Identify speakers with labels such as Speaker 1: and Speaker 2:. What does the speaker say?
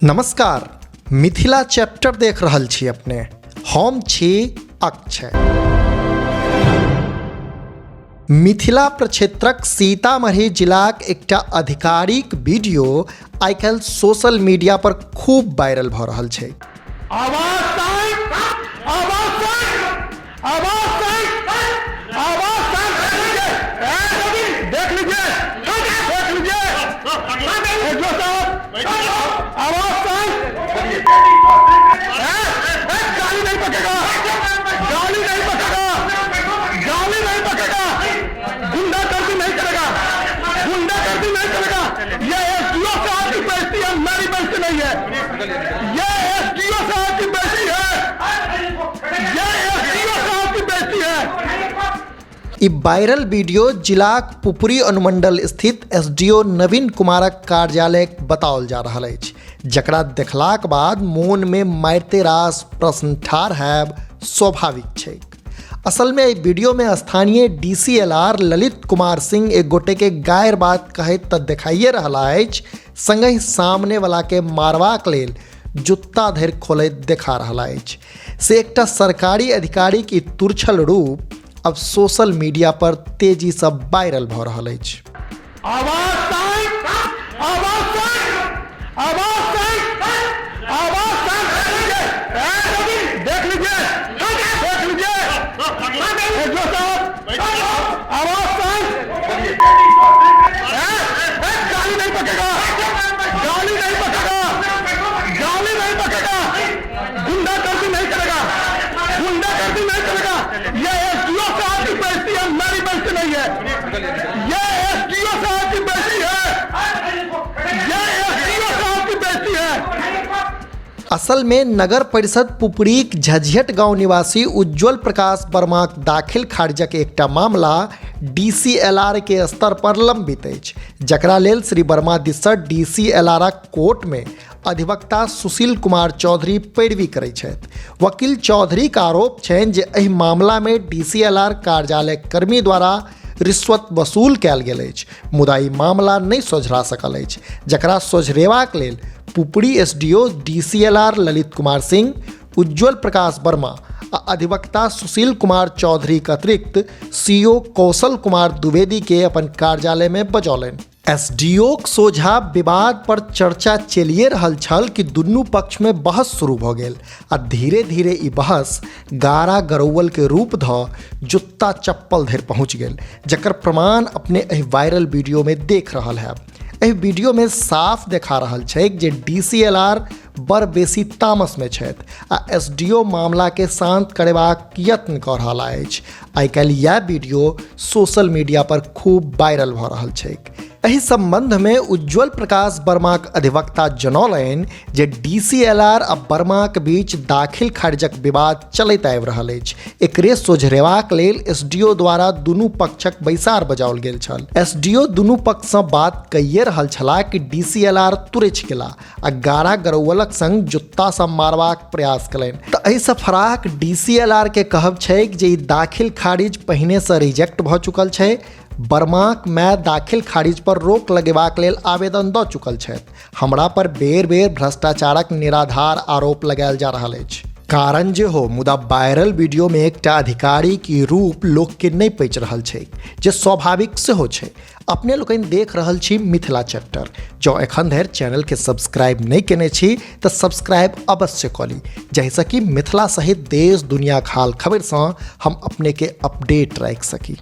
Speaker 1: नमस्कार, मिथिला चैप्टर देख रहल छी अपने। हम छी अक्षय। मिथिला प्रक्षेत्रक सीतामढ़ी जिलाक एकटा आधिकारिक वीडियो आइ काल्हि सोशल मीडिया पर खूब वायरल भऽ रहल छै। आवाज शांत, आवाज शांत, आवाज शांत, आवाज शांत।
Speaker 2: देख लीजिए, देख लीजिए, एसडीओ साहब, आवाज शांत। गाली नहीं पकेगा, गाली नहीं पकेगा, गाली नहीं पकेगा, गुंडागर्दी नहीं चलेगा, गुंडागर्दी नहीं चलेगा। ये एसडीओ साहब की बेइज्जती है, मेरी बेइज्जती नहीं है। ये एसडीओ साहब की बेइज्जती है, ये एसडीओ साहब की बेइज्जती है।
Speaker 1: ई वायरल वीडियो जिलाक पुपरी अनुमंडल स्थित एसडीओ नवीन कुमारक कार्यालय बताओल जा रहल अछि, जकरा देखलाक बाद मोन में मारिते रास प्रश्न ठाढ़ हैब स्वाभाविक छैक। असल में एहि वीडियो में स्थानीय डीसीएलआर ललित कुमार सिंह एक गोटे के गायर बात कहैत तऽ देखाइए रहला अछि, संगहि सामने वाला के मारबाक लेल जुत्ता धरि खोलैत देखा रहला अछि। से एकटा सरकारी अधिकारी की तुरछल रूप अब सोशल मीडिया पर तेजी से वायरल भऽ रहल अछि।
Speaker 2: आवाज शांत, आवाज शांत, आवाज शांत, आवाज शांत। देख लीजिए, देख लीजिए, एसडीओ साहब, आवाज शांत। गाली नहीं पकेगा, गाली नहीं पकेगा, गाली नहीं पकेगा, गुंडागर्दी नहीं चलेगा, गुंडागर्दी नहीं चलेगा। ये एसडीओ साहब की बेइज्जती है, मेरी बेइज्जती नहीं है। ये एसडीओ साहब की बेइज्जती है, ये एसडीओ साहब की बेइज्जती है।
Speaker 1: असल में नगर परिषद पुपरीक झझियट गांव निवासी उज्जवल प्रकाश वर्माक दाखिल खारिजक एकटा मामला डीसीएलआर के स्तर पर लंबित अछि, जकरा लेल श्री वर्मा दिससँ डीसीएलआरक कोर्ट में अधिवक्ता सुशील कुमार चौधरी पैरवी करैत छथि। वकील चौधरीक आरोप छनि जे एहि मामला में डीसीएलआर कार्यालय कर्मी द्वारा रिश्वत वसूल कयल गेल अछि, मुदा ई मामला नहि सोझरा सकल अछि, जकरा सोझरेबाक लेल पुपरी एसडीओ डीसीएलआर ललित कुमार सिंह, उज्जवल प्रकाश वर्मा आ अधिवक्ता सुशील कुमार चौधरीक अतिरिक्त सीओ कौशल कुमार द्विवेदी के अपन कार्यालय में बजौलनि। एसडीओक सोझा विवाद पर चर्चा चलिए रहल छल कि दुनू पक्ष में बहस शुरू भऽ गेल आ धीरे धीरे ई बहस गारा गरौवल के रूप धऽ जुत्ता चप्पल धरि पहुंच गेल, जकर प्रमाण अपने एहि वायरल वीडियो में देख रहल हैब। एहि वीडियो में साफ देखा रहल छैक जे डीसीएलआर बड़ बेसी तामस में छथि आ एसडीओ मामला के शांत करेबाक यत्न कऽ रहल अछि। आइ काल्हि इएह वीडियो सोशल मीडिया पर खूब वायरल भऽ रहल छैक। एहि संबंध में उज्जवल प्रकाश वर्माक अधिवक्ता जनौलनि जे डीसीएलआर आ वर्माक बीच दाखिल खारिजक विवाद चलैत आबि रहल अछि। एकरे सोझरेबाक लेल एसडीओ द्वारा दुनू पक्षक बैसार बजाओल गेल छल। एसडीओ दुनू पक्षसँ बात कइए रहल छलाह कि डीसीएलआर तुरछि गेला आ गारा गरौवलक संग जुत्तासँ मारबाक प्रयास कयलनि। तऽ एहिसँ फराक डीसीएलआर के कहब छैक जे ई दाखिल खारिज पहिनेसँ रिजेक्ट भऽ चुकल छै। वर्माक माय दाखिल खारिज पर रोक लगेबाक लेल आवेदन दऽ चुकल छथि। हमरा पर बेर बेर भ्रष्टाचारक निराधार आरोप लगायल जा रहल अछि। कारण जे हो, मुदा वायरल वीडियो में एकटा अधिकारी की रूप लोक के नहि पचि रहल छैक, जे स्वाभाविक सेहो छै। अपने लोकनि देख रहल छी मिथिला चैप्टर। जँ एखन धरि चैनल के सब्सक्राइब नहि केने छी तऽ सब्सक्राइब अवश्य कऽ ली, जाहिसँ कि मिथिला सहित देश दुनियाक हाल खबरिसँ हम अपने के अपडेट राखि सकी।